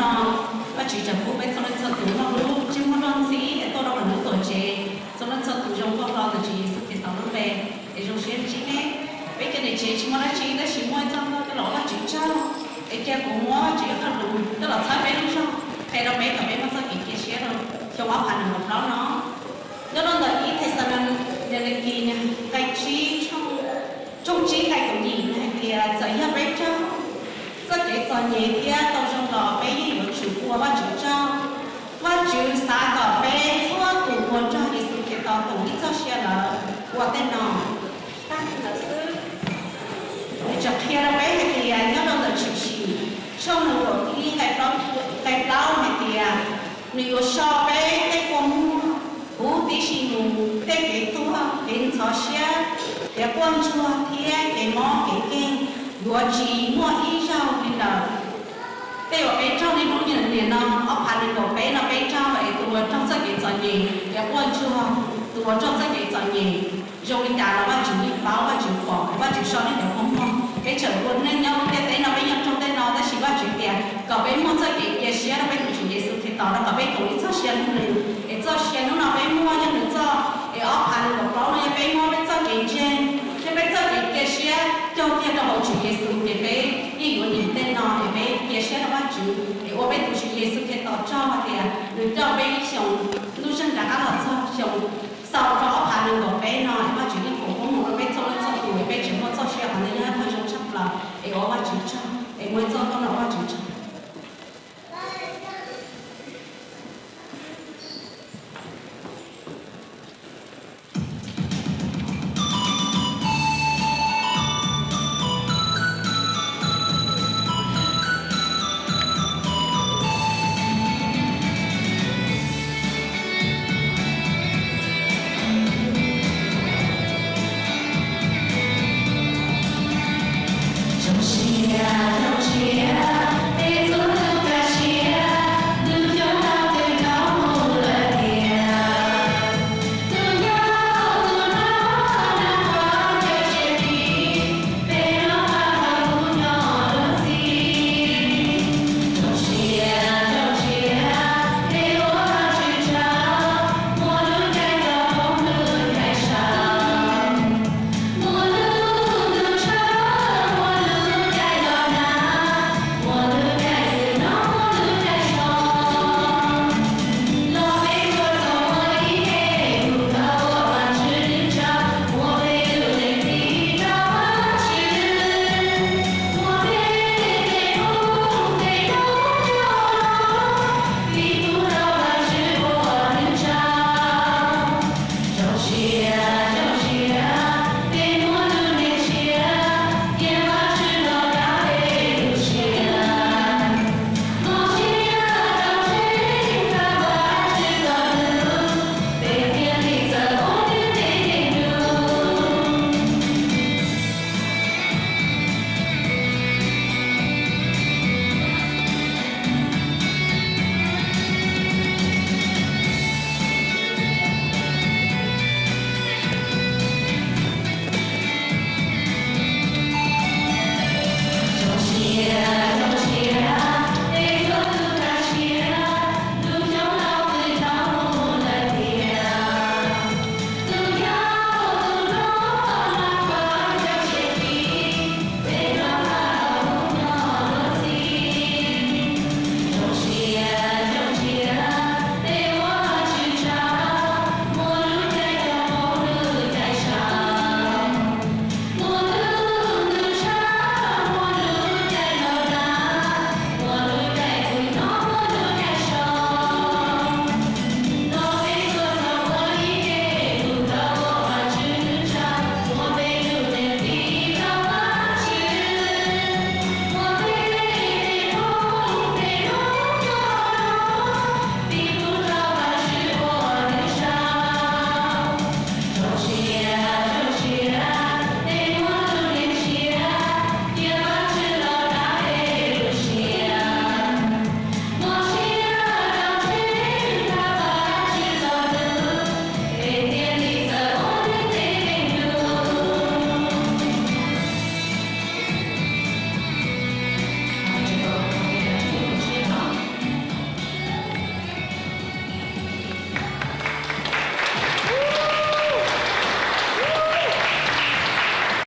no, Vajtswv tseem pub peb txhua leej txhua tus noj lub ntsej muag loj ntxim es tuaj rau ntawm lub tuam tsev. Txhua leej txhua tus zoo nkauj hlo ntawm Tswv Yexus Khetos lub npe es zoo siab ntsib nej. Peb cov niam tsev tsis muaj dab tsi tab sis muaj ib txoj nkauj coj los ua Vajtswv tsaug, es cia kuv muab Vajtswv ib qho lus coj los txhawb peb lub zog, qhia rau peb kom peb muaj txoj kev cia siab rau xyoo ob phav nees nkaum plaub no. Nyob rau ntawm ib Thexalaunikes nqe tsib, tshooj tsib nqe kaum yim hais tias txawm yog peb raug txoj kev txom nyem thiab tau zoo los peb yeej yuav tsum ua Vajtswv tsaug. Vajtswv xav kom peb txhua tus uas nrog Yexus Khetos koom ib txoj sia lawm ua tej no. Tag li ntawd xwb, nws tseem qhia rau peb hais tias nyob rau ntawm Tshwm Sim tshooj nees nkaum ib nqe plaub hais tias nws yuav so peb tej kua muag huv tib si mus, tej kev tuag, kev ntxhov siab, kev quaj ntsuag thiab kev mob kev nkeeg yuav tsis muaj ib zaug li lawm. Tej uas peb raug niaj hnub niam no, ob phav nees nkaum peb no peb raug es tus uas raug txoj kev txom nyem, kev quaj ntsuag, tus uas raug txoj kev txom nyem zoo li cas los Vajtswv yeej paub, Vajtswv pom, Vajtswv so nej cov kua muag. Peb tseem ua neej nyob lub ntiaj teb no peb yeej raug tej no tab sis Vajtswv tias kom peb muaj txoj kev cia siab rau peb tus Tswv Yexus Khetos rau kom peb koom ib txoj sia ntawm nws. Es txoj sia hnub no peb muaj yog nws txoj, es ob phav nees nkaum plaub no yog peb muab peb txoj kev ntseeg thiab peb txoj kev cia siab cog kiag rau hauv Tswv Yexus ces peb yeej yuav dim tej no es peb cia siab rau Vajtswv es ua peb tus Tswv Yexus Khetos tsaug hais tias nws coj peb ib xyoos ntuj zeeg rov qab los txog xyoo xaus rau ob phav nees nkaum peb no es Vajtswv yeej foom koob hmoov rau peb txhua leej txhua tus es peb tseem muaj txoj sia qhov ntawd yog ib qho zoo tshaj plaws es ua Vajtswv tsaug es muaj ib txoj koob no ua Vajtswv tsaug. Zoo siab